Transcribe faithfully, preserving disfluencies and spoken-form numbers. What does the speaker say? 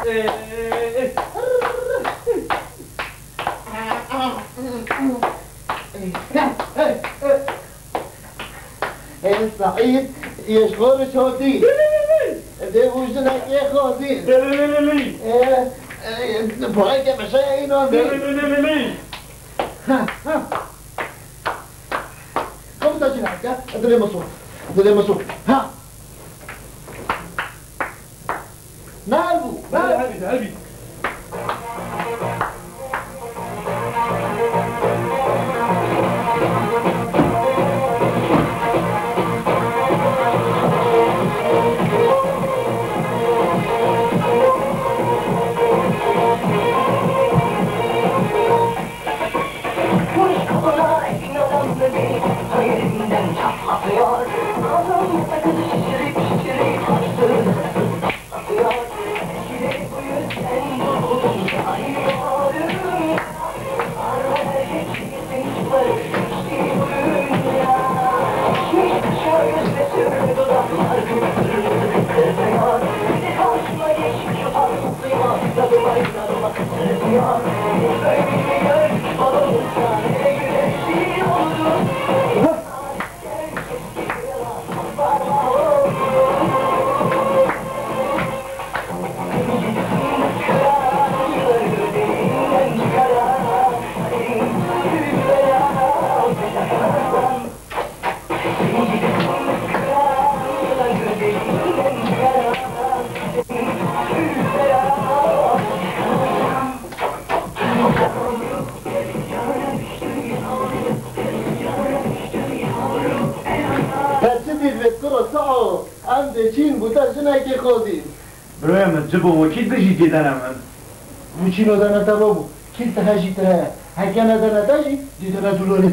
Ê Seîd, yê ji xwe re şotî. Dê û jinekê xwezî. Ê, ê, pareke meşeye înan dî. Ha, ha. Komuta cinayetke, dilê min sor. Dilê min sor. Ha. Nerede bu? Nerede? Helbî, helbî. Te çi dît vê kuro Seo? Em dê çîn bû te jinekê xwezî. Birayê min, ci bo wekî dijî dîdene min. Bû çîno dene te babo? Kîl te hejî te heye. Heke nedene te jî, dîdene dûlolê te